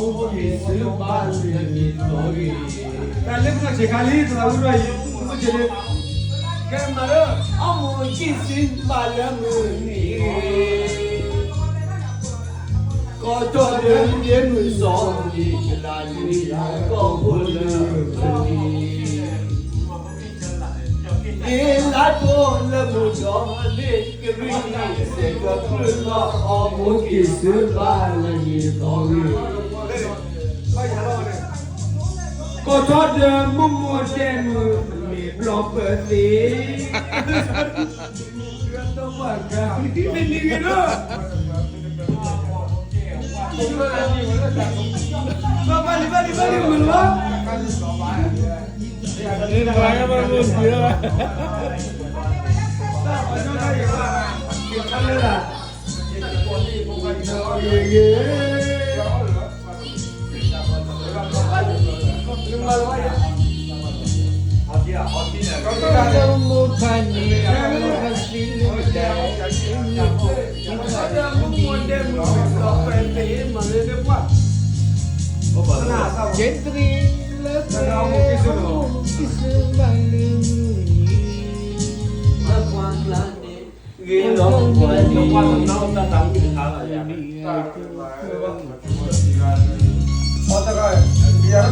အိၣ်က့ၤစၢၤဘၣ်လၢနမံၤလီၤဂ့ၤ, တၢ်လၢကီၢ်ဆဲးခါလံ သရၣ်ဝံၤဒီးယံၤ အိၣ်က့ၤလၢ ကဲမၤလၢ အိၣ်က့ၤစၢၤဘၣ်လၢမုၢ်နံၤ ကီၢ်ထီၣ်ဒၢမုၢ်စီၤန့ၣ် ကလၤနံၤကီၢ်ဖိလၢမုၢ်နံၤ ဒ်လါဒိၣ်လၢမုၢ်ဒီးန့ၣ် ကရံၣ်နံၣ်စဲးကီးကြၢးလီၤအီၤ အိၣ်က့ၤစၢၤဘၣ်လၢနမံၤလီၤဂ့ၤ, ကီၢ်ထီၣ်ဒၢမုၢ်မိၢ်ဒဲးမုၢ် မ့ၢ်ဘျီပၢၤသ့ မ့ၢ်နံၤဂ့ၤလီၤ ဘၣ်လံ ဘၣ်လံ ဘၣ်လံ မုၢ်လီၤ